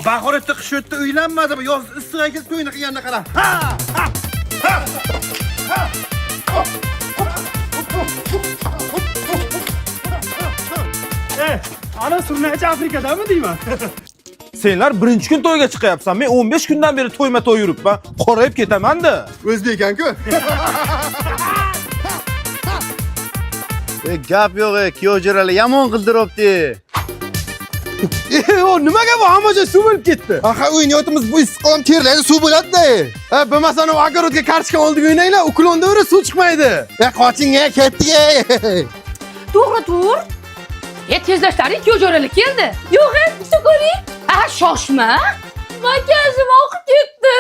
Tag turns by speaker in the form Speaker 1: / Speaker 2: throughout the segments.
Speaker 1: Bahor o'tdi, qish o'tdi, uylanmadi bu. Yoz issiq ekan, to'yni qilganini qara. Ha! Ha! Ha! Ha!
Speaker 2: Ana surnachi Afrikadami deyman.
Speaker 3: Senlar birinchi kun to'yga chiqyapsan. Men 15 kundan beri to'yma to'y yuribman. Qorayib ketaman-da.
Speaker 1: O'zbek ekan-ku.
Speaker 4: Gap yo'q, kuyov jo'ralar yomon qildiribdi.
Speaker 2: O nimaga bu hamma joy suv bo'lib ketdi?
Speaker 1: Aha, o'ynayotimiz bu issiq odam terlaydi, suv bo'ladi-da.
Speaker 2: Ha, bo'lmasa anavi огородga kartoshka oldiga o'ynanglar, uklonda o'ra suv chiqmaydi.
Speaker 1: E, qoching, e, ketdik, e.
Speaker 5: To'g'ri tur. E tezlashlaring kuyov jo'ralar keldi.
Speaker 6: Yo'q, e, bitta ko'ring.
Speaker 5: Ha, shoshma.
Speaker 6: Makiyajim oqib ketdi.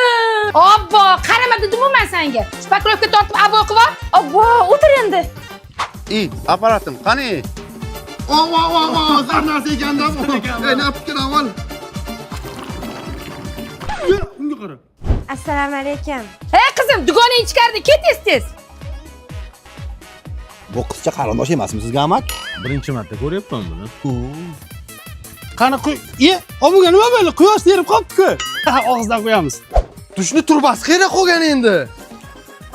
Speaker 5: Obbo, qarama dedim-ku men senga. Shpaklovka tortib abo qilib ol.
Speaker 6: Obbo, o'tir endi.
Speaker 4: I, apparatim qani?
Speaker 1: Ova, ova, zar narsa ekanda bu. Ey, napikini avval.
Speaker 2: Unga qara.
Speaker 7: Assalomu alaykum.
Speaker 5: Ey qizim, dugonang ichkarida, ket tez tez.
Speaker 1: Bu qizcha qarindosh emasmi sizga, amak?
Speaker 3: Birinchi marta ko'ryapman buni.
Speaker 2: Qani quy, e, obuga nima bo'ldi? Quyosh terib qolibdi-ku. Og'izdan qo'yamiz.
Speaker 1: Dushni turbasi qayerda qolgan endi?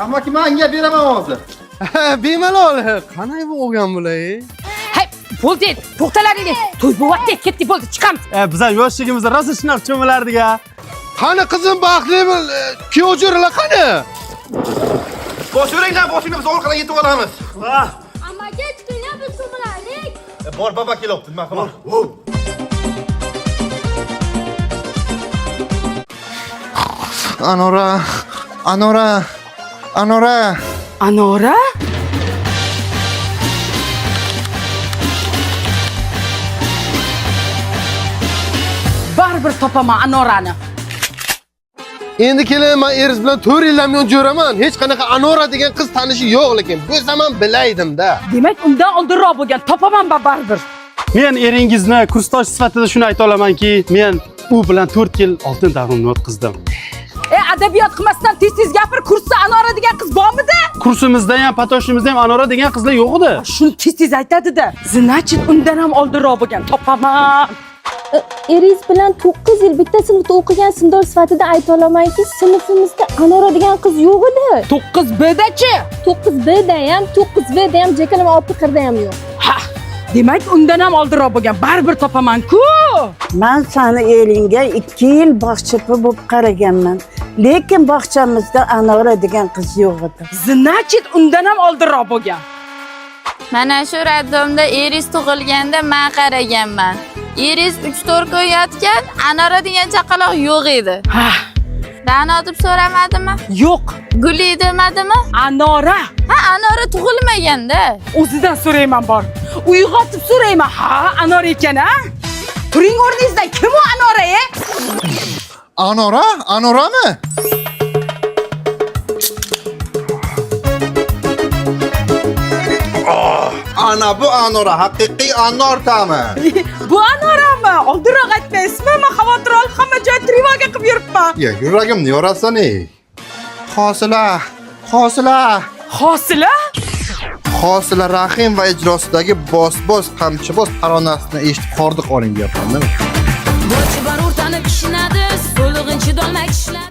Speaker 1: Amaki, menga beraman hozir.
Speaker 2: Bemalol. Qanday bu olgan bular? E?
Speaker 5: Hay, bo'ldi, to'xtalaring. To'y bo'lyapti, ketdik, bo'ldi, chiqamiz.
Speaker 2: Biz ham yoshligimizda rosa shunaqa cho'milardik a.
Speaker 1: Qani qizim baxtli kuyov jo'ralar qani? Bosaveringlar, boshingni biz orqadan yetib olamiz.
Speaker 6: Amaki, chiqinglar, biz cho'milaylik.
Speaker 1: Bor, baba kelyapti, nima qilma. Anora, Anora, Anora.
Speaker 5: Anora? Baribir topaman Anorani.
Speaker 1: Endi kelin, men eriz bilan 4 yildan buyon jo'raman. Hech qanaqa Anora degan qiz tanishi yo'q, lekin bo'lsam ham bilaydim-da.
Speaker 5: Demak, undan oldinroq bo'lgan. Topaman ba baribir.
Speaker 2: Men eringizni kursdosh sifatida shuni ayta olamanki, men u bilan 4 yil oltin davrimni o'tkazdim.
Speaker 5: E, adabiyot qilmasdan tez-tez gapir. Kursda Anora degan qiz bormidi?
Speaker 2: Kursimizda ham, patoshimizda ham Anora degan qizlar yo'q edi.
Speaker 5: Shuni tez-tez aytadi-da. Значит, undan ham oldinroq bo'lgan. Topaman.
Speaker 6: Eriz bilan 9 yil bitta sinfda o'qigan sinfdosh sifatida ayta olamanki, sinfimizda Anora degan qiz yo'q edi.
Speaker 5: 9 B-dachi.
Speaker 6: 9 B da ham, 9 V da ham, Jekalama opi qirda ham yo'q.
Speaker 5: Ha, demak undan ham oldinroq bo'lgan. Baribir topaman-ku.
Speaker 8: Man sani eringga 2 yil bog'chapi bo'lib qaraganman. Lekin bog'chamizda Anora degan qiz yo'q edi.
Speaker 5: Значит, undan ham oldinroq bo'lgan.
Speaker 9: Mana shu роддомda Eris tug'ilganda men qaraganman. Eris 3-4 kun yotgan, Anora degan chaqaloq yo'q edi.
Speaker 5: Ha,
Speaker 9: Ra'no deb so'ramadimi?
Speaker 5: yo'q.
Speaker 9: Guli demadimi?
Speaker 5: Anora.
Speaker 9: Ha, Anora tug'ilmaganda.
Speaker 5: O'zidan so'rayman bor. Uyg'otib so'rayman. Ha, Anora ekan, a? Turing o'rningizdan. Kim u Anora, e?
Speaker 1: Anora? Anorami? Ana bu Anora, haqiqiy anor ta'mi.
Speaker 5: Bu Anorami? Oldinroq aytmaysizmi? Men xavotir olib hamma joy trevoga qilib yuribman.
Speaker 1: Ya yuragimni yorasan ey. Hosila, Hosila.
Speaker 5: Hosila?
Speaker 1: Hosila Rahim va ijrosidagi Bos bos qamchi bos taronasini eshitib hordiq oling deyapman, nima?
Speaker 9: Bochi bor o'rtanib ishinadi, so'lig'in chidolmay tishladi.